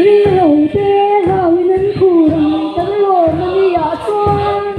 Ri lo te hlauin an phur ang kan lawm a ni ah chuan.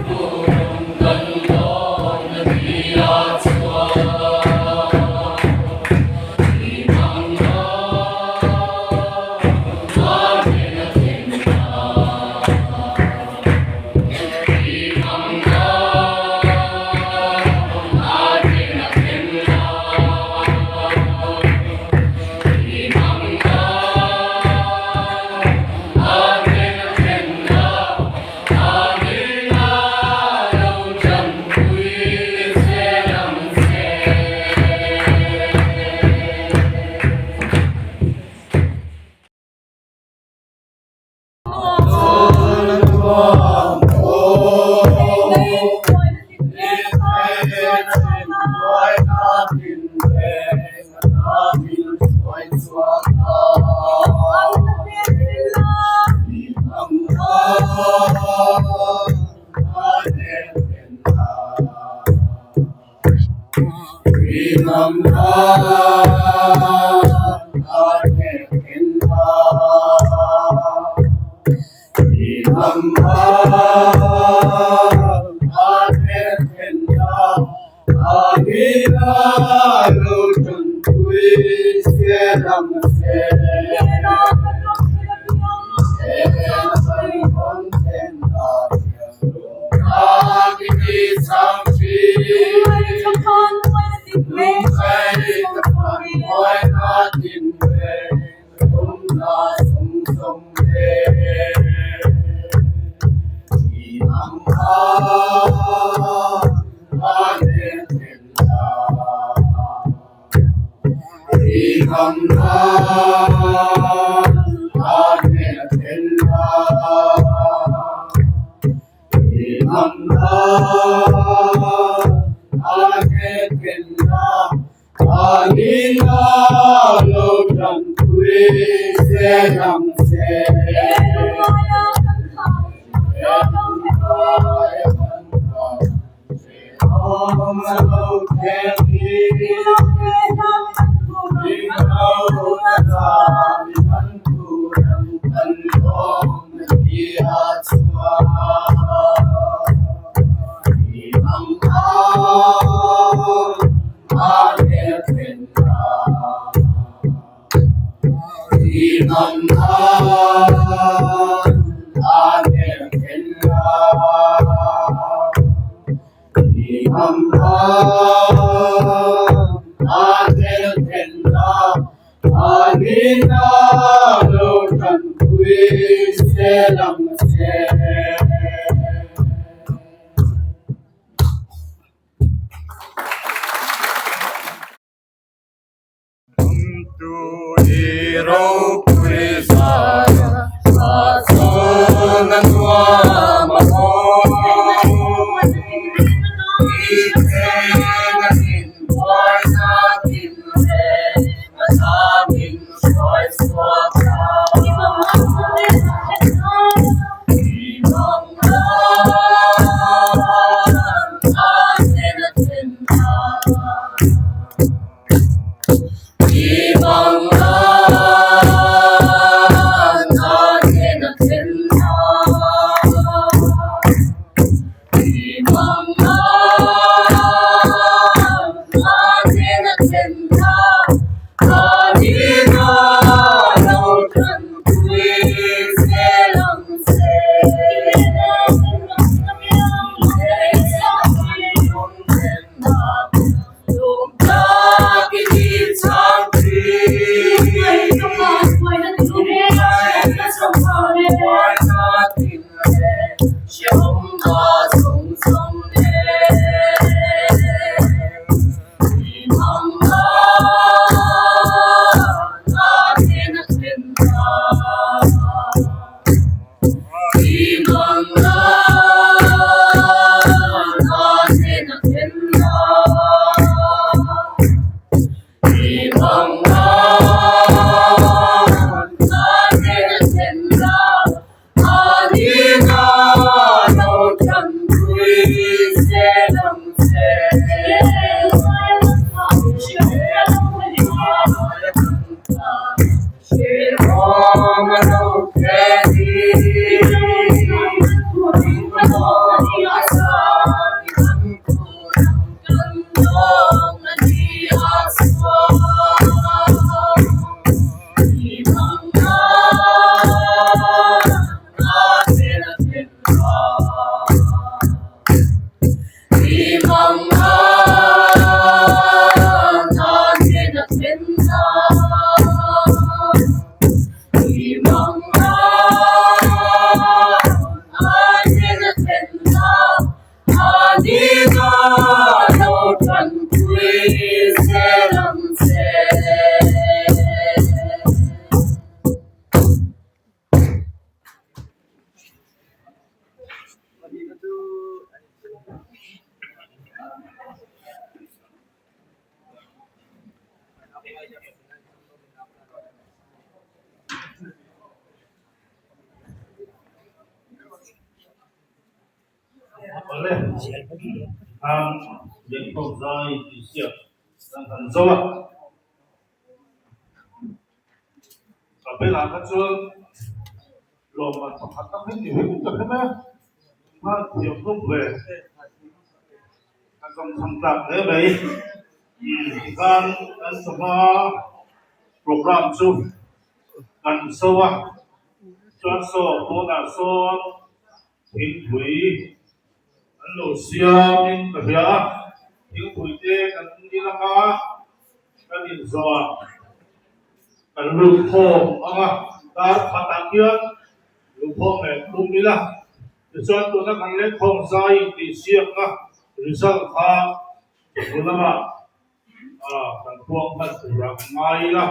Ka belah kha chuan lawmman pakhat tak hi ti hlim tak em e, hman thiam hlawm ve a zawngchhang tlak hle mai. Tikhan kan chawhma program chu kan so a, chuan saw pawnah sawn thingpui an lo siamin ka hria a, thingpui te kan in anga kan inzawh a, kan lut khawm ang a, dar khatah hian luh khawm leh tum ila, tichuan tuna kan lengkhawm zai intihsiakna result kha chawhnu lamah kan puang hman turah kan ngai ila.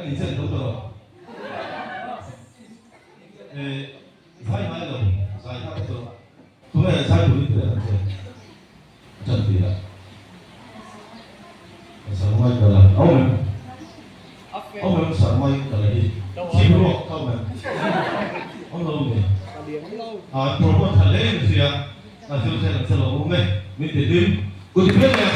inchen tho ta lo. Eh, zai ngai lo, zai kha ka chu. Tunge zai turin pe ang che? A ṭan tir a. Sarmai ka la. A awm em? Awm em sarmai ka la hi? Chhim ruak ka awm em? Awm lo mi? Ah, promote tha hle in sia. Ka thil thlen ang che lo awm e. Min ti hlim. Kut i phel em?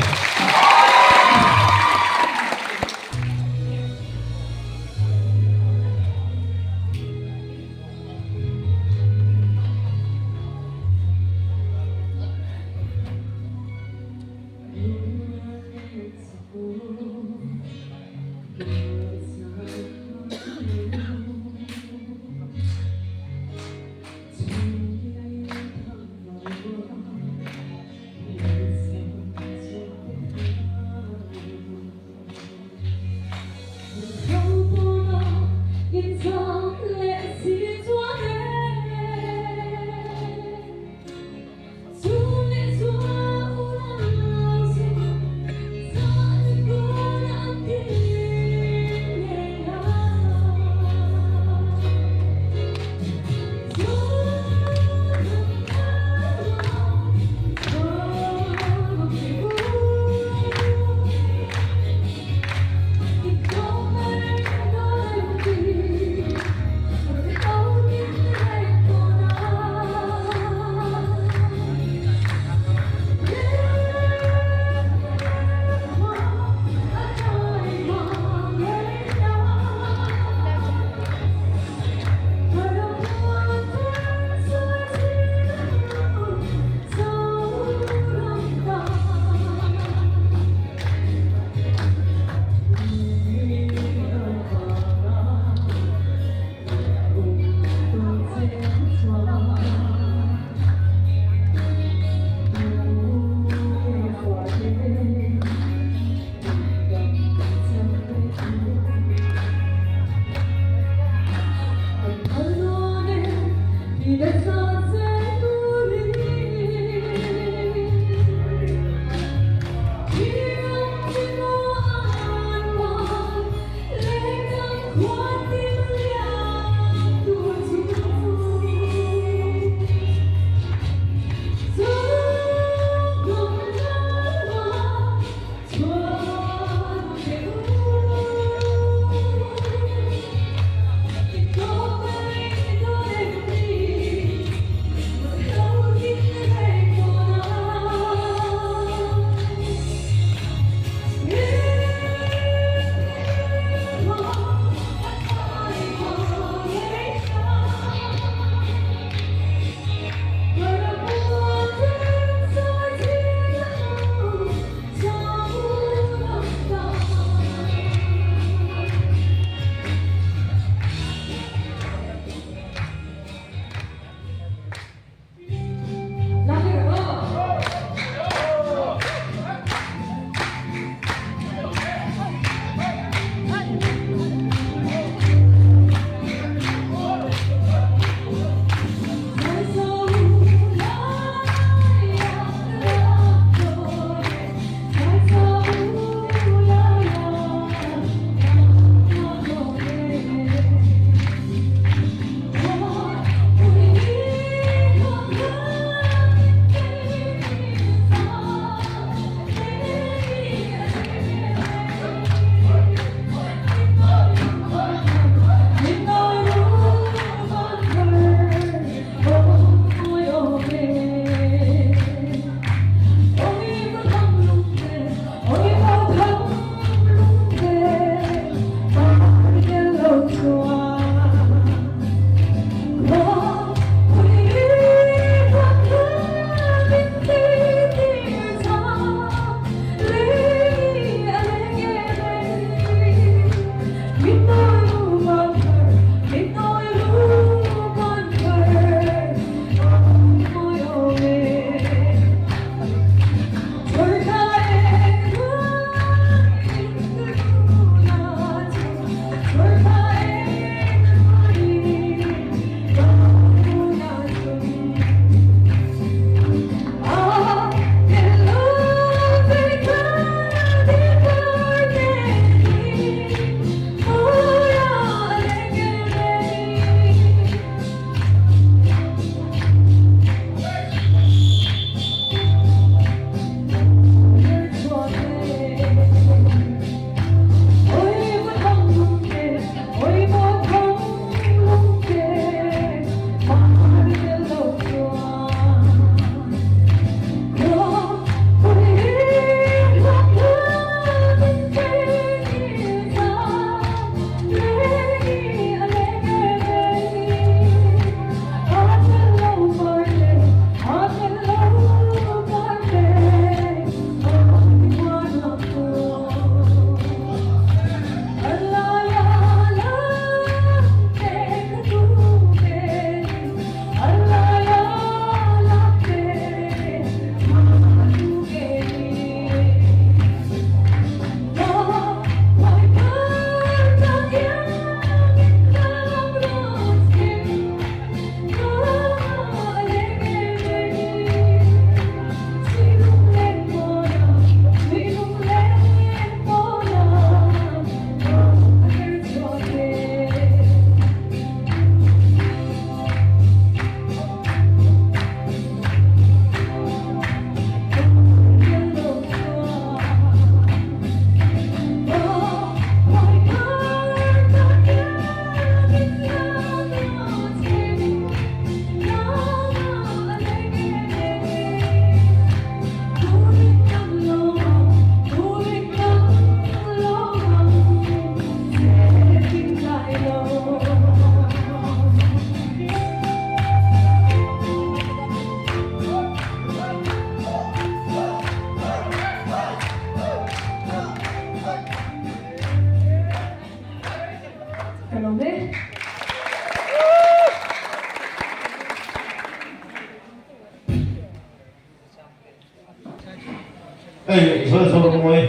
Zoe Zoramawii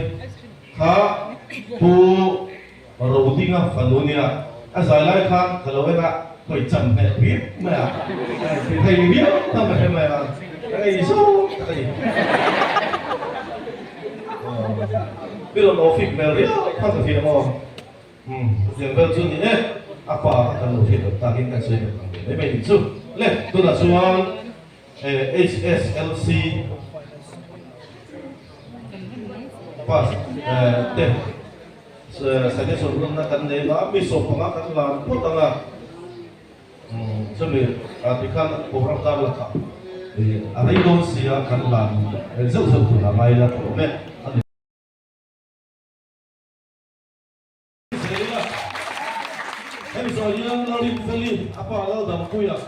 kha Pu Rodinga fanu nia a zai lai khan ka lo en a, hawi cham hmel viau mai a, ti thei viau ta ka hre mai a, ka ei zawk tak a ni. Pi rawn awfik hmel riau kha ka hria maw? Umm chutiang vel chu ni e, a pa kha kan lo hriat loh takin kan sawi mek ang ve mai mai nih chu. Le, tunah chuan HSLC pass te suggestion rawnna kan nei a, mi sawmpanga kan lan phawt ang a, chumi tikhan program kar lakah a rei dawn sia kan lan zeuh zeuh tur a ngai la tawh awm e. Hemi zawh hian Lalrinfeli a pa Laldampuia aw.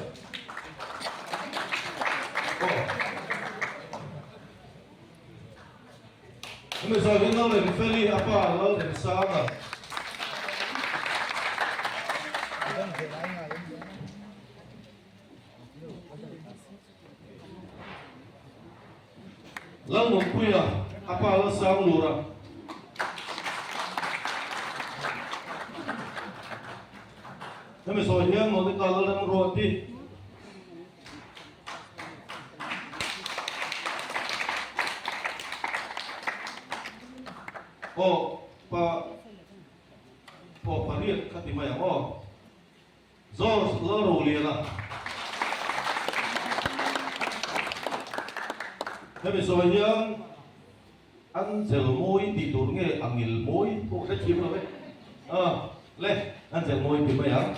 Hemi zawh hian Lalrinfeli a pa Lalremsanga. Lalnunpuia a pa Lalsanglura. Hemi sawi hian Monica Lalremruati. Aw pa aw pariat kha ti mai ang aw. George Lalroliana. Hemi sawi hian Angel mawi tih tur nge Angil mawi pawh ka hrethiam lo e. A le, Angel mawi ti mai ang.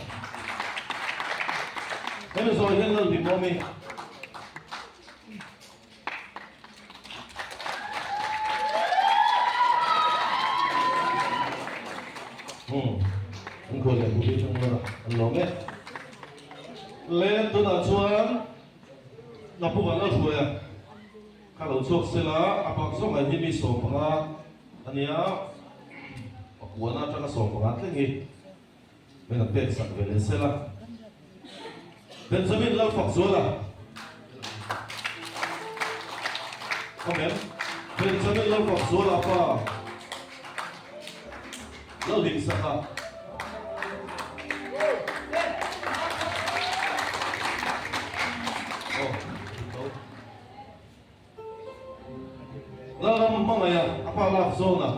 Hemi sawi hian Lalhlimawmi. Umm an khawi leh buh hi thang lawr a an lawm e. Le tunah chuan Napu van la hruai a, kha lo chhuak sela a bak zawng ah hi mi 15 a nia, pakuana atanga 15 thleng hi min an pek sak ve leh sela. Benjamin Lalfakzuala Amen Benjamin Lalfakzuala pa Lalhimsaka Lalram hmangaih a, a pa lak zawn a.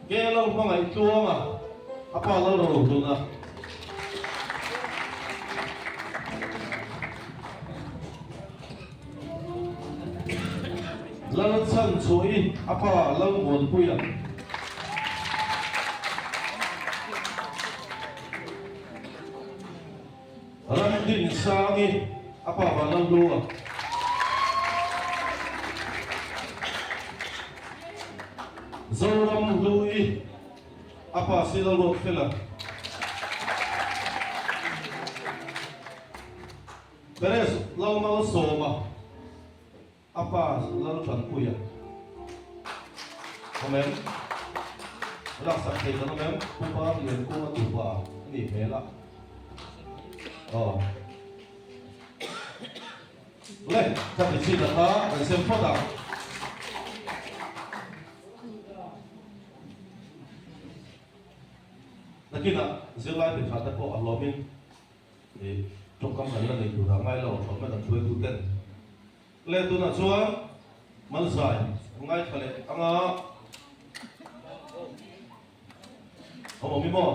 Ke lo hmangaih tluang a, a pa lo ro dun a. Lal chhan chhuah i a pa Lal Muanpui a. Ramdin Sangi a pa Vanlallu a. Zoram Hlui a pa Silalruatfela. Perez Lalmalsawma. A pa Laltanpuia awm em? Laksak thei kan awm em? Pu Pa Liankunga tupa a nih hmel a. Aw. Le, ka ti chin a kha kan sem phawt ang. Nakinah zirlai ti tha te pawh a hlawmin I tawngkam kan la nei tur a ngai lo thlawhna kan hruaitu ten le tunah chuan Malzai an ngaithla leh anga awm awm i maw?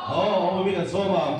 Aw awm awm i kan sawm ang.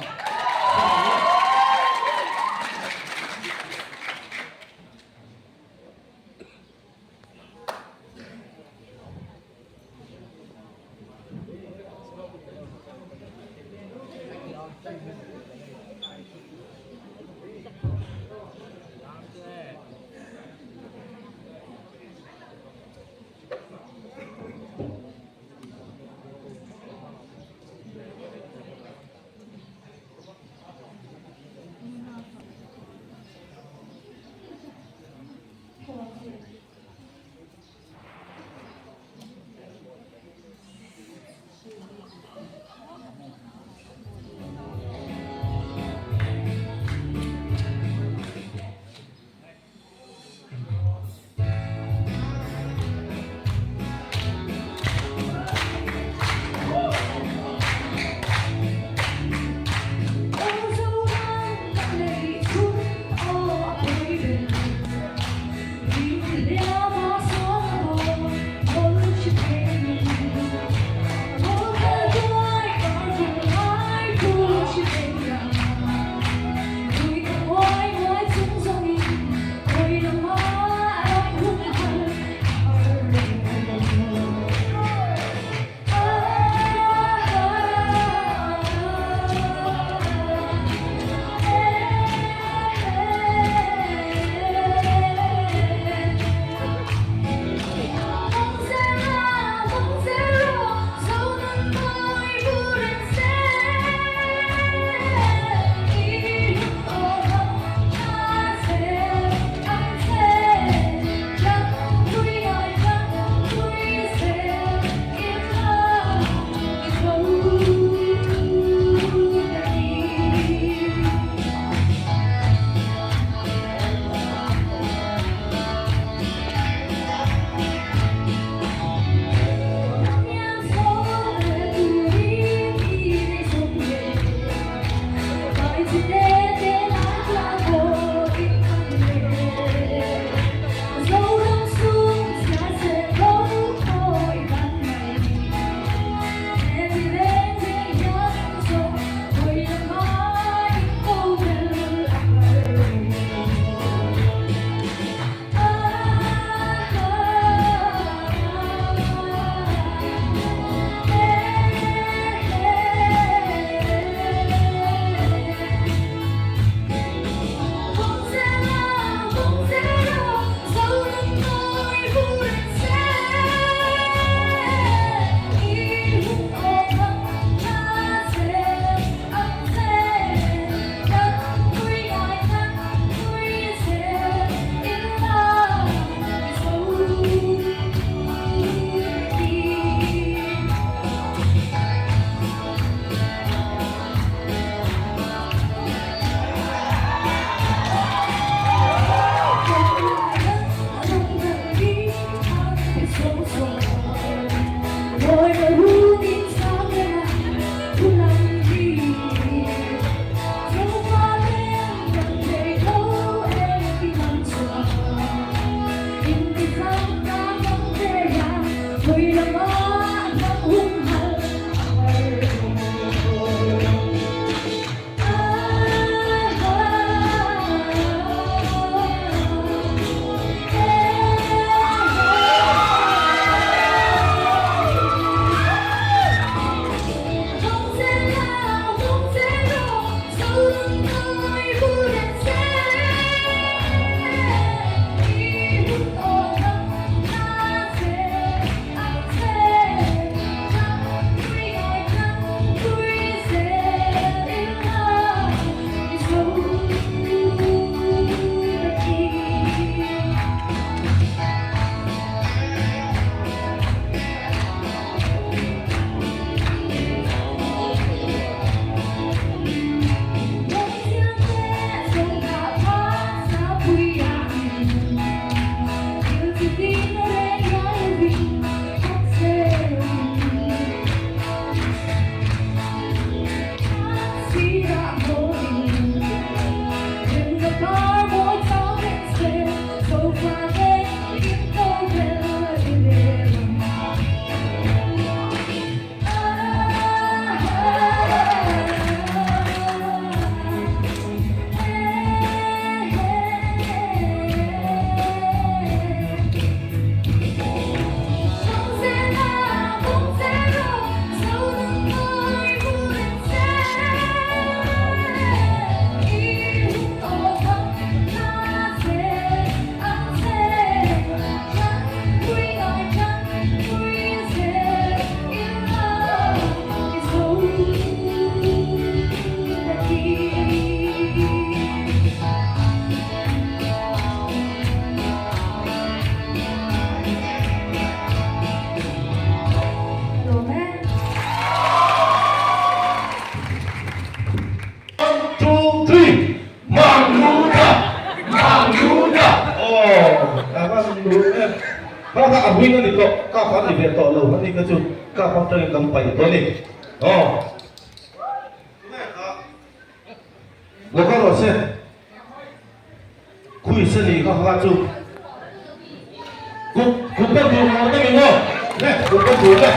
Kha kha a win a ni tawh, cup a ni ve tawh lo a ni kha chu cup atangin kan paih tawh a ni. Aw. Lo kal rawh se. Quiz a nih kha kha chu. Kut kut pawh tur ngawr deuh in aw. Le kut pawh tur le.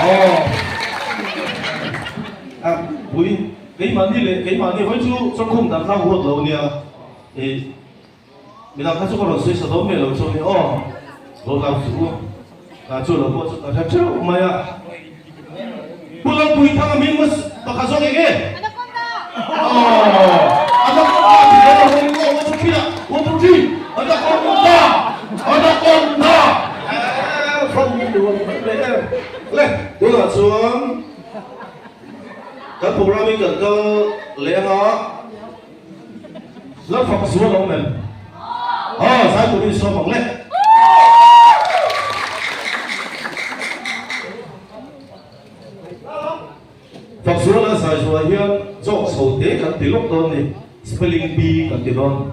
Aw. A pui keimahni leh keimahni hawi chu chawkhum dan kha huat lo nia. Ih midang kha chu ka rawn sawi sa dawn mai lo chu nia aw. Lo hlau suh u. Ka chu lo pawh chu ka hre theuh mai a. Pu Lalpuithanga hming mas pakhat zawk eng nge? Anaconda! Anaconda tih dawn a hawng aw, one two three ah, one two three, Anaconda! Anaconda! Eee from Le, tunah chuan kan programme in kan kal leh anga Lalfak zual a awm em? Aw, zai turin sawm ang le. Fakzuala zai zuah hian zawk chho te kan ti lawk dawn ni, spelling bee kan ti dawn.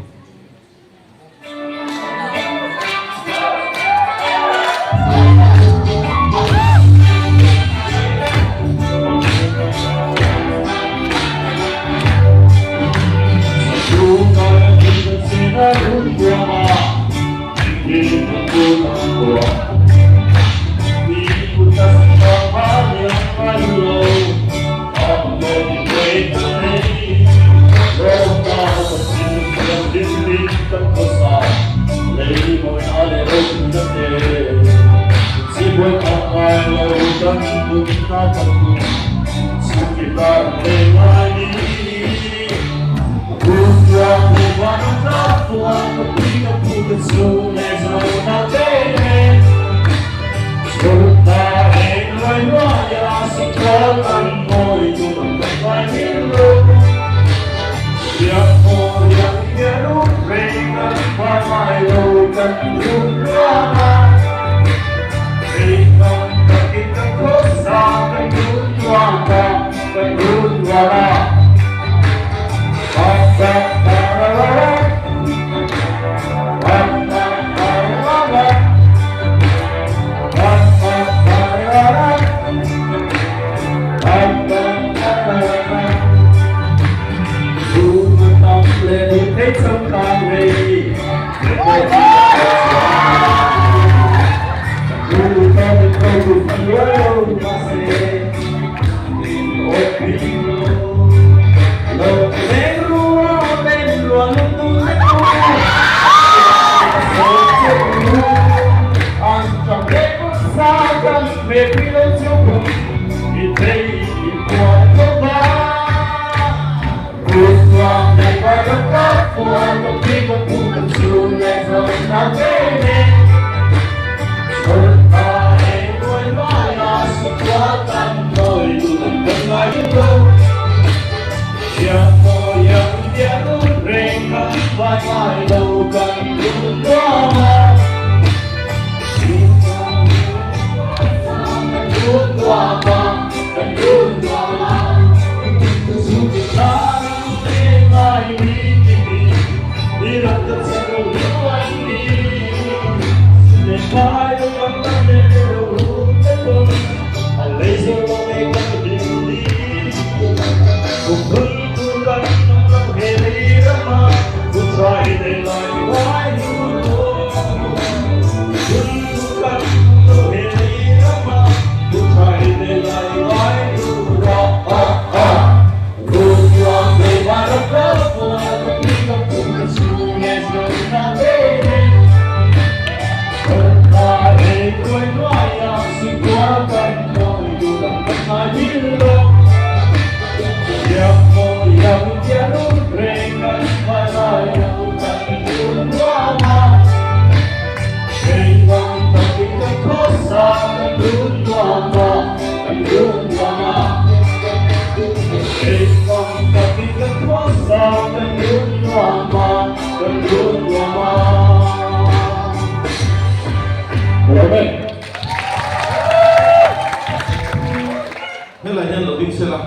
Helai hian lo ding sela,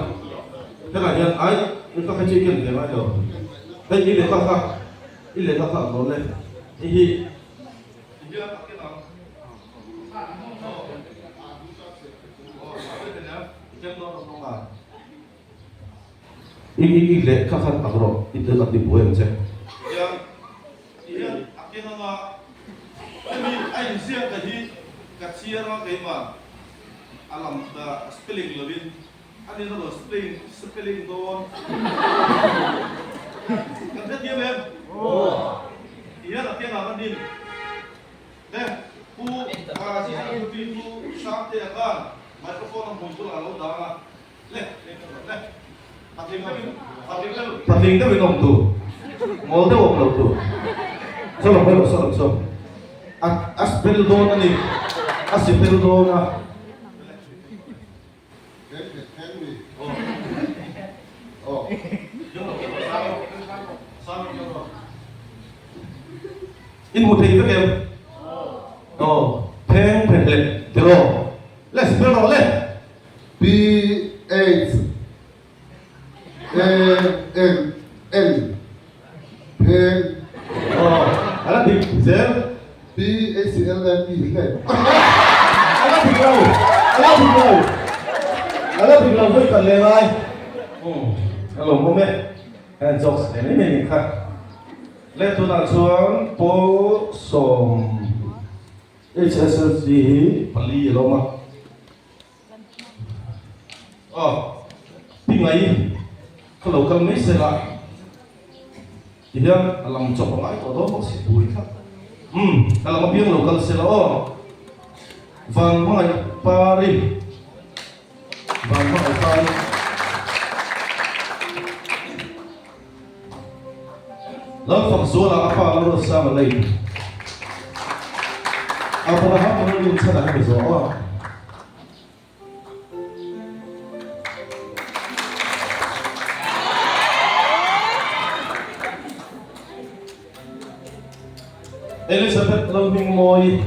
helai hian ai lehkha kha chu i ken ve ngai lo, hei i lehkha kha i lehkha kha a dawn e, hei hi ti hian a ken ang. Tlem dawn lo hnung a. I i i lehkha khan ak rawh, i tel a ti buai ang che. Tiang ti hian a keng anga hemi a inziak ka hi ka chhiar a keimah a lam a spelling lovin a nin a rawn spelling spelling dawn. Kan hrethiam em? Ti hian a keng ang a nin. He Pu Zisangputi Pu Sangtea khan microphone a hmui bulah a lo dang a, le le patling deuhin patling deuh patling deuhin awm tur mawl deuh awm lo tur saw lam hawi rawh saw lam saw a a spell dawn a ni a sipel dawn a. In hmu thei vek em? Aw, pheng phe hlek tiraw? Le spell rawh le. P H A N N pheng. Aw, a la dik zel. P H L N E hlek. A la dik lo, a la dik lo, a la dik lo vawi khat leh ngai. Umm, a lawmawm e. Heng jokes leh mai mai nih kha. Le tunah chuan pawl sawm HSLC hi pali a lo awm a. Aw, pi ngai kha lo kal mai sela ti hian a lam chawp a ngai tawh dawn bawk si bui kha. Umm, a lam apiang lo kal sela aw. Van hmangaih pari. Van hmangaih pari. Lalfakzuala a pa Lalruatsanga lei Abraham rilru chhan a hemi zawh a. Elizabeth Lalhmingmawii.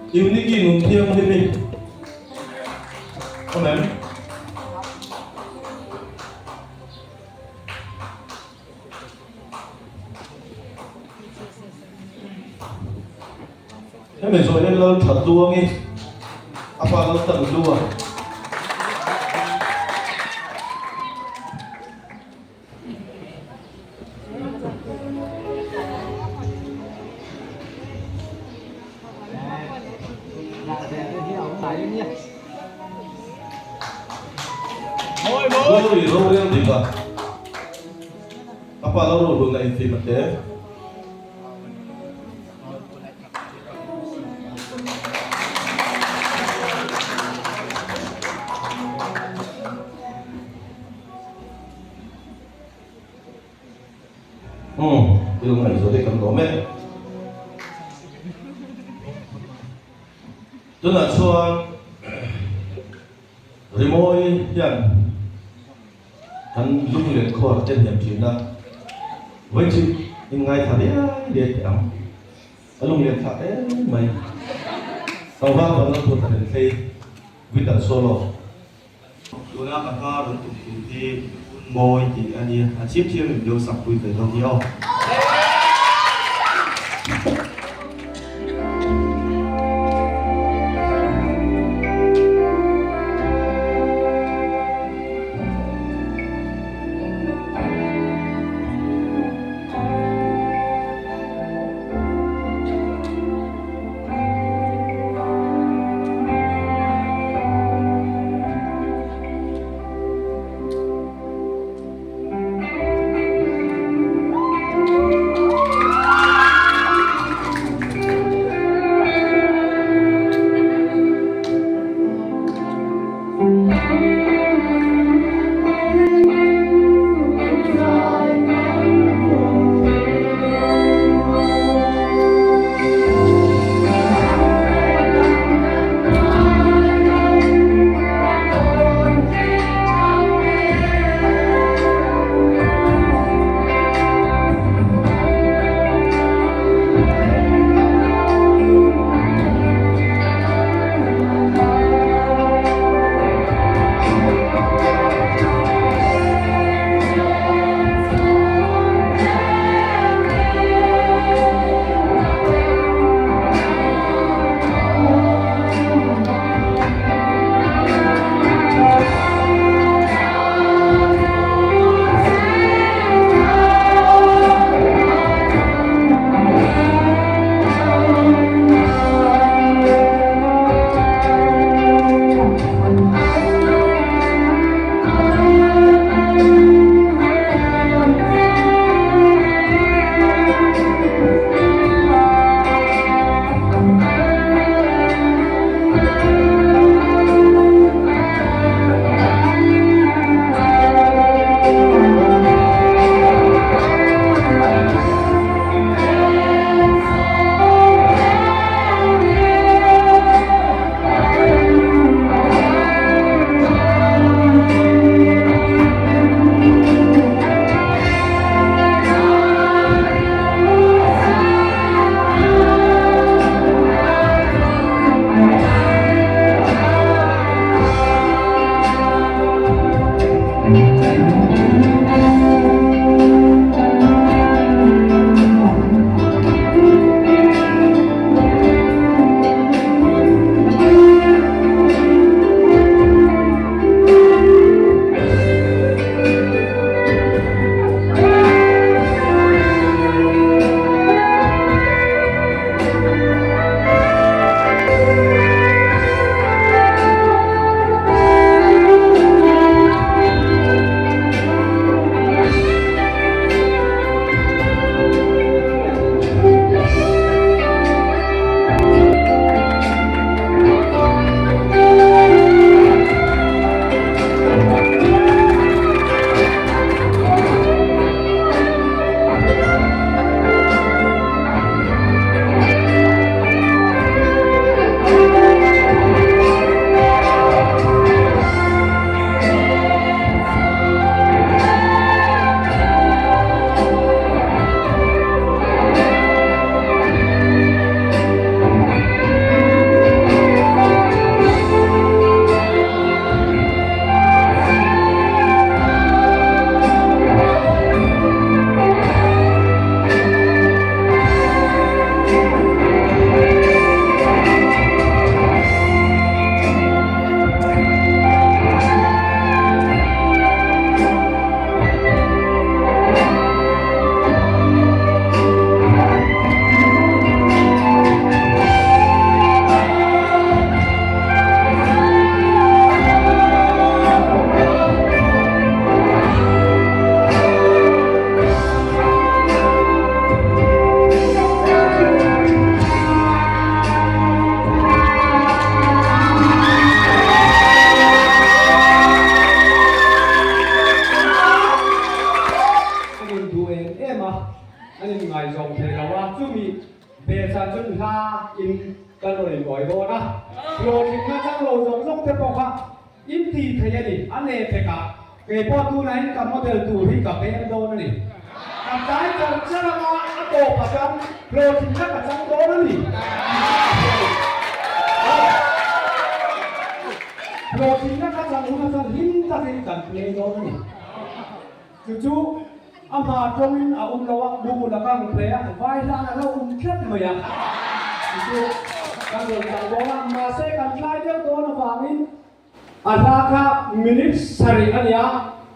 Unity nun thianghlim hi awm em? Hemi zawh hian Lal that luangi a pa Lal tan lu a. Glory rorel dik a, a pa lo rohlun a infim a hle. Umm, thil ngaihzawh hi kan lawm e. Tunah chuan rimawi hian kan lunglen khawr te hniam thin a, vawichhip in ngaithla riai riai teh ang. A lunglen thlak em mai. Tlangval van lo tur ka rin thlei guitar solo. Tuna ka hla rawn tum tur hi mawi tih a nia, a chhip thiam em lo sak pui ve dawn hi aw. In ti thei a ni, a leh pekah kei pawh tunah in ka model tur hi ka peng dawn a ni. Ka tlai char char anga a tawpah chuan hlawhtlinna ka chang dawn a ni tih kha ka hria a ni. Hlawhtlinna ka chan hunah chuan hlim takin kan play dawn a ni. Chu chu a hma tawngin a awm lo a, Google a kang hle a, vai hlan a lo awm tlat mai a. Chu chu kan rawn chang dawn a, mahse kan tlai deuh dawn avangin a hla kha minute sarih a nia,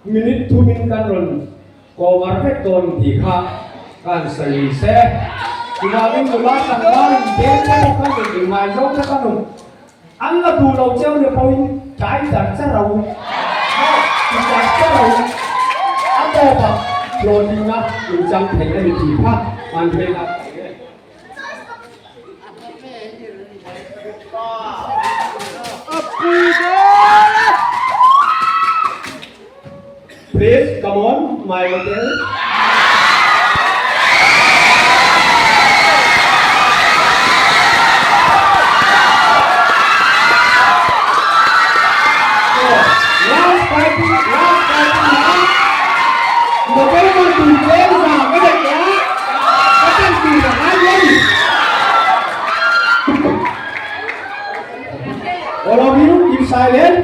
minute thumin kan rawn cover vek dawn tih kha kan sawi se. Chuvangin nula tlangval in beng te pawh kan rawn inngaizawng te kan awm. An la duh lo cheu ni pawhin tlai char char a u. Ti char char a u. A tawpah hlawhtlinna in chang thei a ni tih kha an hre a. Please come on my hotel. Last fighting, last fighting na. Motel man tu tlem za ka daih tawh a, ka tan tur a ngai lo a ni. All of you keep silent.